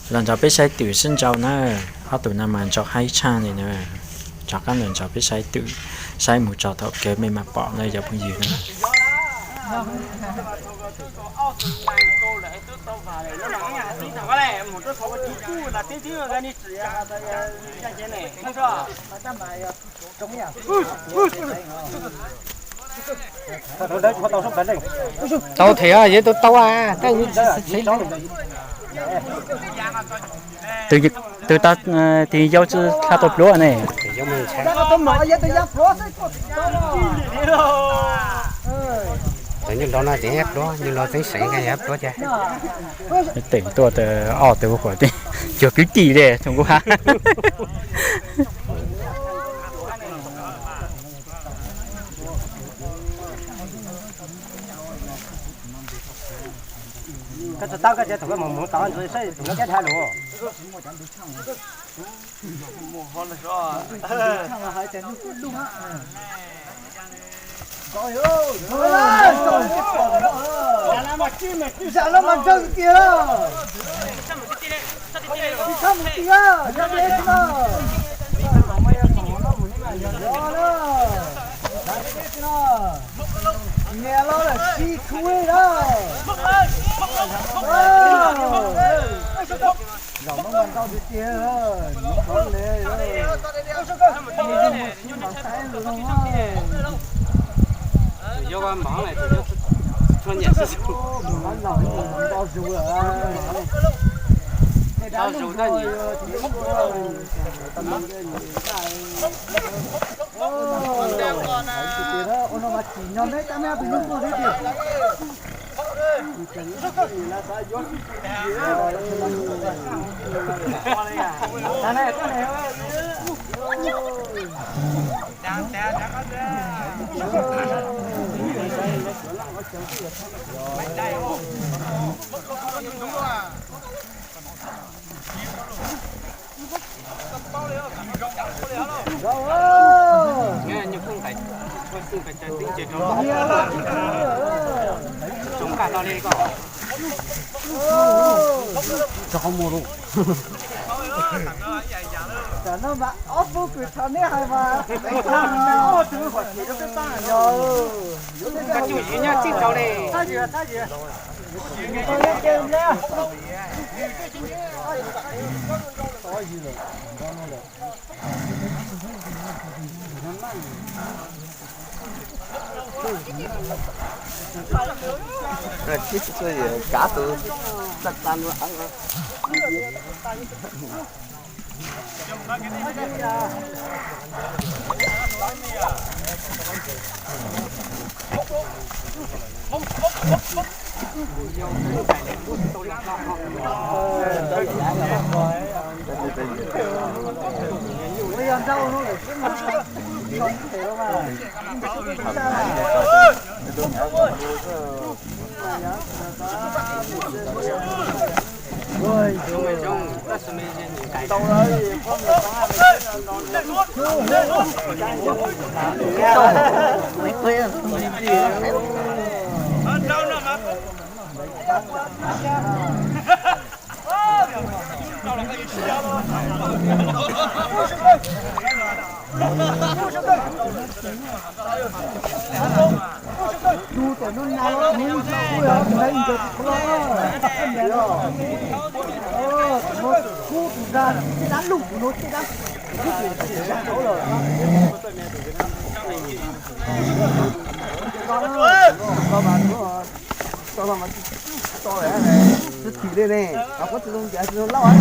Los nrog peb saib twm sib ntsau na, ob tug no mas ntsau haib tshaj li na. Rov qab los nrog peb saib twm, saib mus txog thaum kev me mas pom na yog phooj ywg na. Tau thiab, yog tau tau a, tus tau tis yau tsis tau pluav ne. Tus nyuj nraug no tseem pluav, nyuj nraug tseem seev, yog pluav cas. Teem tuaj ob tug huam tib cuag kwv tij li tug nkuj ha. Koj tsis tau koj ces tus koj mus mus tod saib tus no kab dhau lawm. Zam no mas ntsawg tiag. Tsis txhob mus tim, zam no. Niam los lawm sib khuv lawm. Zaum no mas ntau tiag tiag, nov qhov le, nws zoo mus sib npaum saib lus no. Tus no nto zus lawm. Ua no mas tsim nyog neb cab neb ob tug nyuj tuaj thiab tiag. Tam no mas ob peb kws thaum neb hais mas, yog, yog, Kav tus tag tag no. Twb thim li ne, kuv tsis zoo ncav tsis zoo lauj.